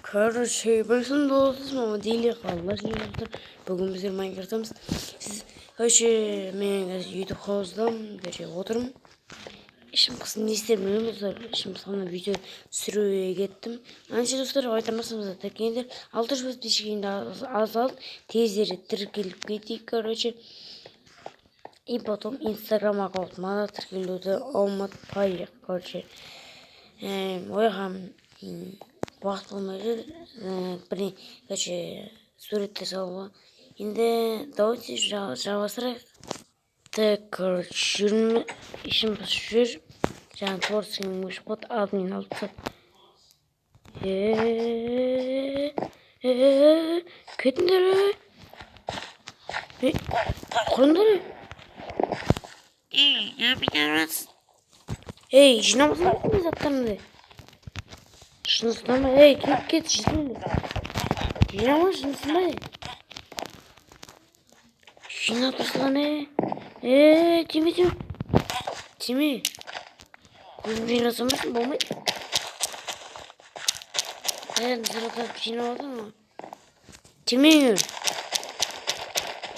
Короче, білсін досым, Мама қалалар достар. Бүгін біздер Майнкрафттамыз. Сіз, короче, мен қазір YouTube хаустамын, короче, отырмын. Ішім қысып не істерімді білмеймін, достар. Ішім пысқаннан видео түсіруге кеттім. Әнше, достар, айтамасаңыздар, тіркеліңдер. 600 подписчик енді аз қалды. Тезірек тіркеліп кетейік, короче. И потом Инстаграм аккаунтыма да тіркелуді ұмытпайық, короче. Ойға уақыт болмай жүр, бір, короче, суретті салуға. Енді давайте жалғастырайық. Так, короче, жүрмін, ішім пысып жүр. Жаңа творчеством өшіп қалды, админ алып тастады. Кетіңдер, ей, құрыңдар. Ей, не. Ей, жинамасаңдар заттарыңды. Жынысына ма? Ей, кет, кет, жинама. Жинама, жынысына. Жинап тастаған, ей. Ей, тиме, тиме. Тиме. Өзің жинасам болмайды. Бәрін сыратып жинап алдың ғой. Тимеңдер.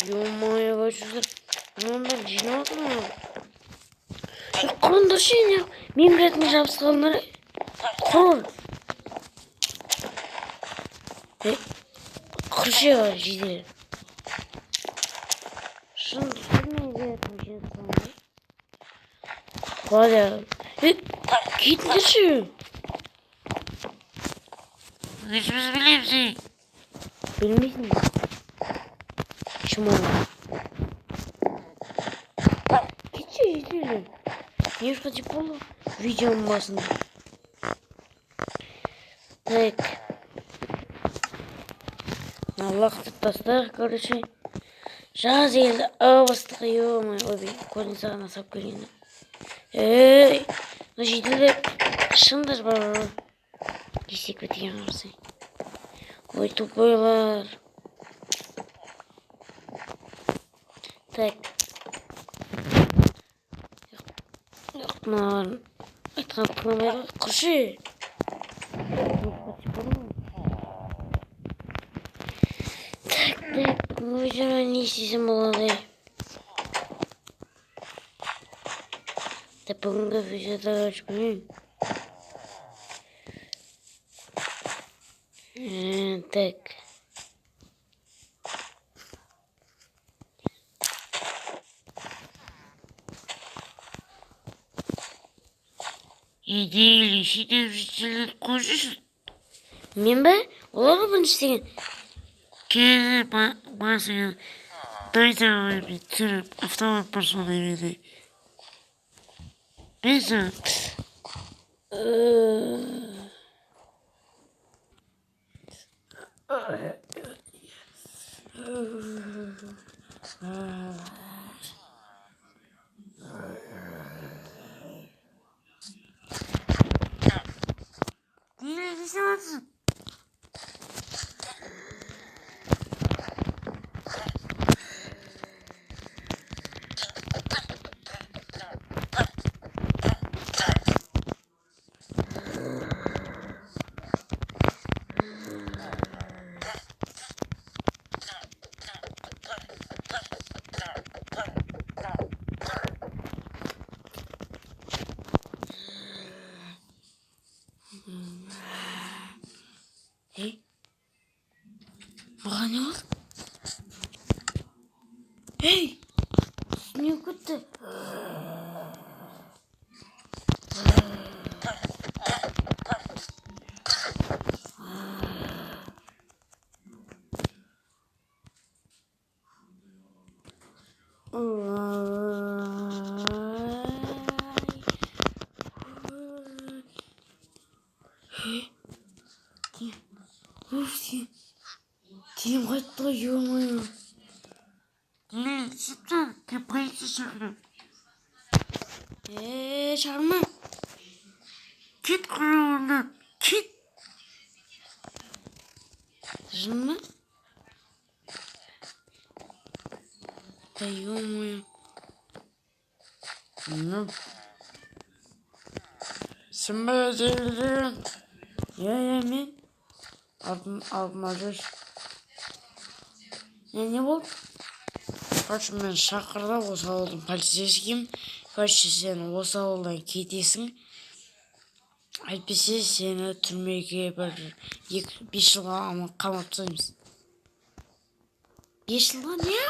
Ё-моё, короче, мынаның бәрін жинап алдым ғой. Құрыңдаршы, менің бетіме жабысып қалдыңдар. Құр. Құршы жедел. Шын мен бетіме. Қоя. Кетіңдерші. Өзіміз білеміз. Білмейсің. Чмо. Кетші жедел. Не тип болды видеоның басында. Так. Лақтырып тастайық, короче. Жаз келді, ып-ыстық, ё-моё, ойбай, кузница ғана салып келген. Ей, мына жеделдер шыңдар бар. Есек біткен қарасай. Ой, тупойлар. Так. Мыналарын айтқан тыңдамай ғой. Құршы. Так, так, видеоны не істесем болады? Так, бүгінгі видеода, короче, білмеймін. Так. Идейлі шетел қойшы. Мен бе? Олар ғой бірінші істеген. Келі басыңа найзағаймен түсіріп автомат бар сондай менде. Мен саған не істеп? Ей, маған не болды? Ей, не кетті? Уф, тиім қайтты ғой, ё-моё. Не істеп? Кім полиция шақырып? Ей, шақырма. Кет орнынан, кет. Жын ма? Да ё-моё. Ну, Сен бе деген? Иә, иә, мен. Артыма жүрші. Не болды? Короче, мен шақырды осы ауылдың полицейскийім. Короче, сен осы ауылдан кетесің. Әйтпесе сені түрмеге бір 2-5 жылға қамап тастаймыз. 5 жылға не?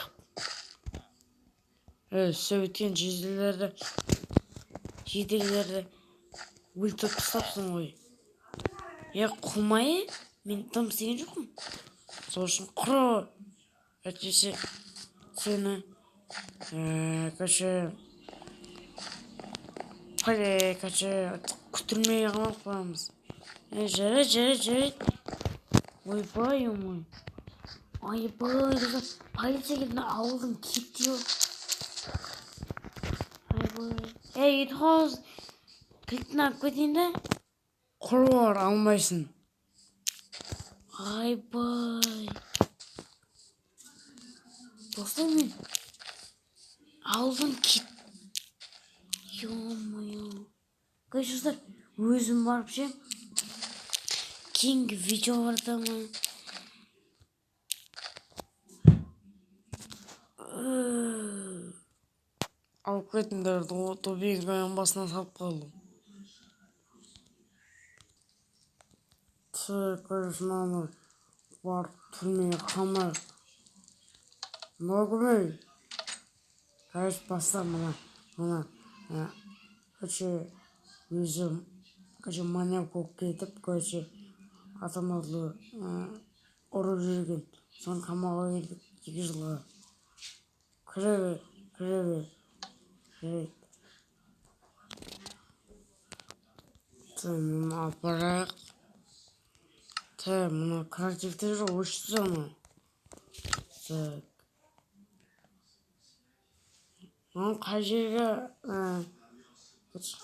Сен өткен жеделдерді өлтіріп тастапсың ғой. Қумай, мен дым істеген жоқпын. Сол үшін құры. Әйтпесе сені, короче, түрмеге қамап қоямыз. Жарайды, жарайды, жарайды. Ойбай, ой. Ойбай, достар, полиция келді, мына ауылдың кетті. Ойбай. Ей, Ютхоз, кілтін алып кетейін да? Құры бар, алмайсың. Ойбай. Достар, мен ауылдан кет. Ё-моё. Короче, достар, өзім барып ше, кейінгі видеоларда ма? Алып кетіңдер, дубинканың басына салып қалдым. Короче, мынаны барып түрмеге қамайық. Мынау. Короче, баста мына, короче, өзі, короче, маньяк болып кетіп, короче, адамдарды ұрып жүрген. Соны қамауға келдік 2 жылға. Кіре бер, кіре бер. Жарайды. Мына апарайық. Мына креативтер жоқ, өшті ана. Так. Мынаны қай жерге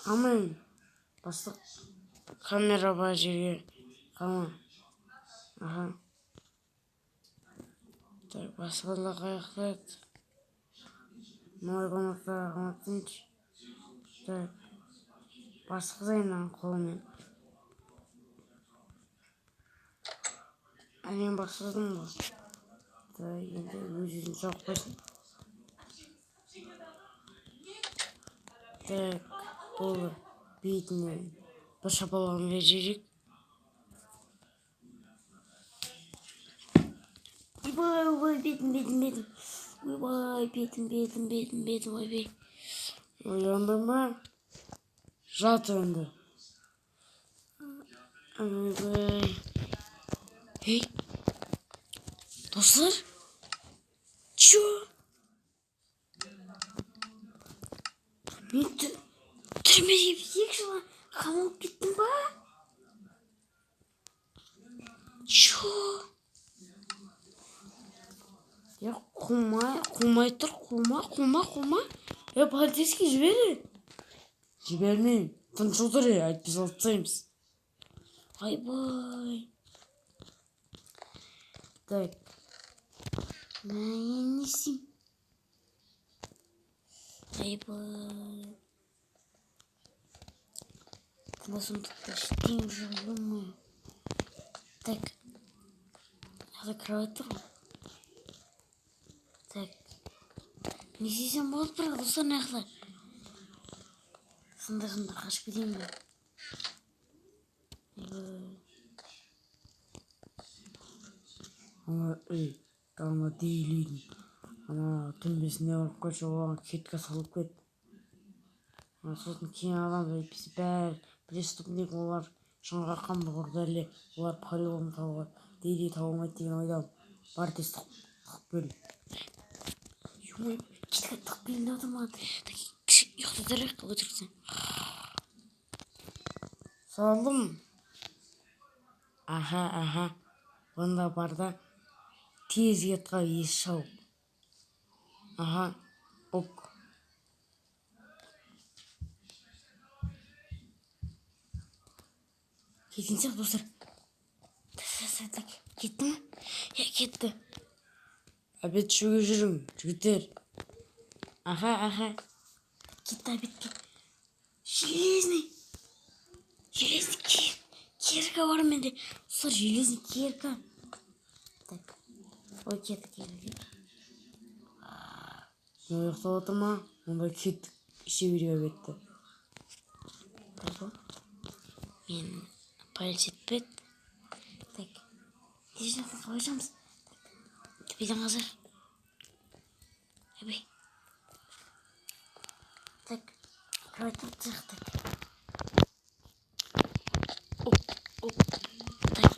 қамаймын? Бастық камера бар жерге қама. Аха. Так, басқалар қаяқта еді? Мына комнатаға қаматсыншы. Так. Басқызайын мынаны қолымен. Әнен басқыздым ғой. Так, енді өз-өзін жауып қойсын. Так, болды. Бетіне бір шапалағын беріп жіберейік. Ойбай, ойбай, бетім, бетім, бетім. Ойбай, бетім, бетім, бетім, бетім, ойбай. Ояндың ба? Жат енді. Ойбай. Ей, достар? Чё? Мен түрмеге 2 жылға қамалып кеттім ба? Чё? Қумай, қумай тұр, қума, қума, қума. Полицейский жібер. Жібермеймін. Тыныш отыр, әйтпесе алып тастаймыз. Ойбай. Так. Мен не істеймін? Ойбай. Мына сундукта ештеңе жоқ, ё-моё. Так. Мына кровать тұр ғой. Так. Не істесем болады бірақ, достар, мына жақта? Сындығымды қашып кетейін бе? Ойбай. Ана үй, ана дейіл үйдің. Ана төбесіне барып қойшы, оған кетке салып кет. Ана сосын кейін адам әйтпесе бәрі преступник, олар шаңыраққан бұрдәле, олар по-любому табылады. Дейли таба алмайды деген ойдамын. Бар тез тығып кел. Ё-моё, кетке тығып келейін деп отырмын маған. Так, кіші ұйықтата тұрайық, өтіріксің. Салдым. Аха, аха. Онда бар да тез кетіп қал, ес шауып. Аха, ок. Кеткен сияқты, достар. Так, так, кетті ме? Иә, кетті. Обед ішуге жүрің, жігіттер. Аха, аха. Кетті обедке. Железный. Железный, кел. Кирка бар менде. Достар, железный кирка. Так. Ой, кеттік, кеттік. Не, ұйықтап отыр ма? Онда кеттік, іше бере бетті. Болды. Мен полиция етпеді. Так. Тез жақтан қалай шығамыз? Так. Төбеден қазір. Ойбай. Так. Кровать тастайық, так. Оп, оп. Так.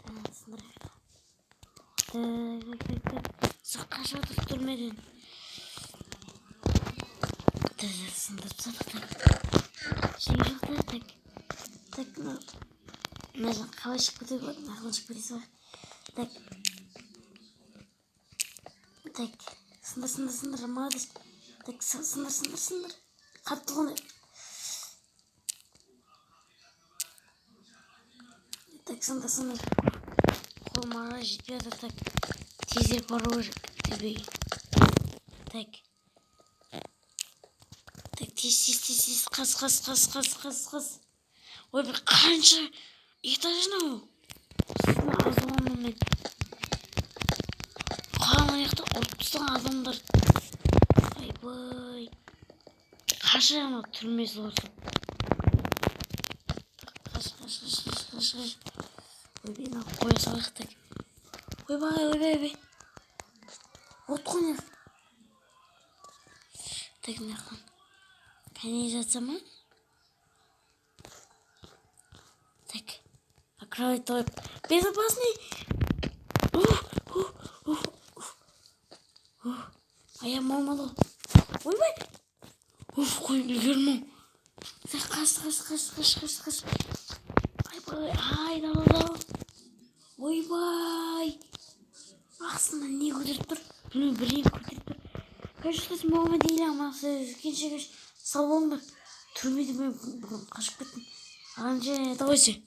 Так, сындырайық. Так, так, так, так. Сіз қашып отырсыз түрмеден. Так, сындырып тастадық, так. Ештеңе жоқ та, так. Так, мына мына жақ қалай шығып кетуге болады? Мына жақтан шығып кете салайық. Так. Так. Сындыр, сындыр, сындыр, молодец. Так, сындыр, сындыр, сындыр. Қатты ғой. Так, сындыр, сындыр. Қолым ары жетпей жатыр, так. Тезірек бару керек төбеге. Так. Так, тез, тез, тез, тез, қаз, қаз, қаз, қаз, қаз, қаз. Ой, бір қанша этаж мынау? Үстіне азғанмын мен. Ана жақта ұрып тастаған адамдар. Айбай. Қаша, ана түрмесі болсын. Қаш, қаш, қаш, қаш, қаш, қаш. Ойбай, мына қоя салайық, так. Ойбай, ойбай, ойбай. От қой мына. Так, мына жақтан. Канализация ма? Так. А кровать қойып. Безопасный. Уф, уф, уф, уф. Уф. Аяғым алмады ғой. Ойбай. Уф, қой, үлгермей. Так, қаш, қаш, қаш, қаш, қаш, қаш. Айбай, ай, дала, дала. Ойбай. Астында не көтеріп тұр? Білмеймін, бірдеңе көтеріп тұр. Короче, достар, маған дейін аман сау болыңдар. Түрмеде мен бүгін қашып кеттім. Ағанже, давайте.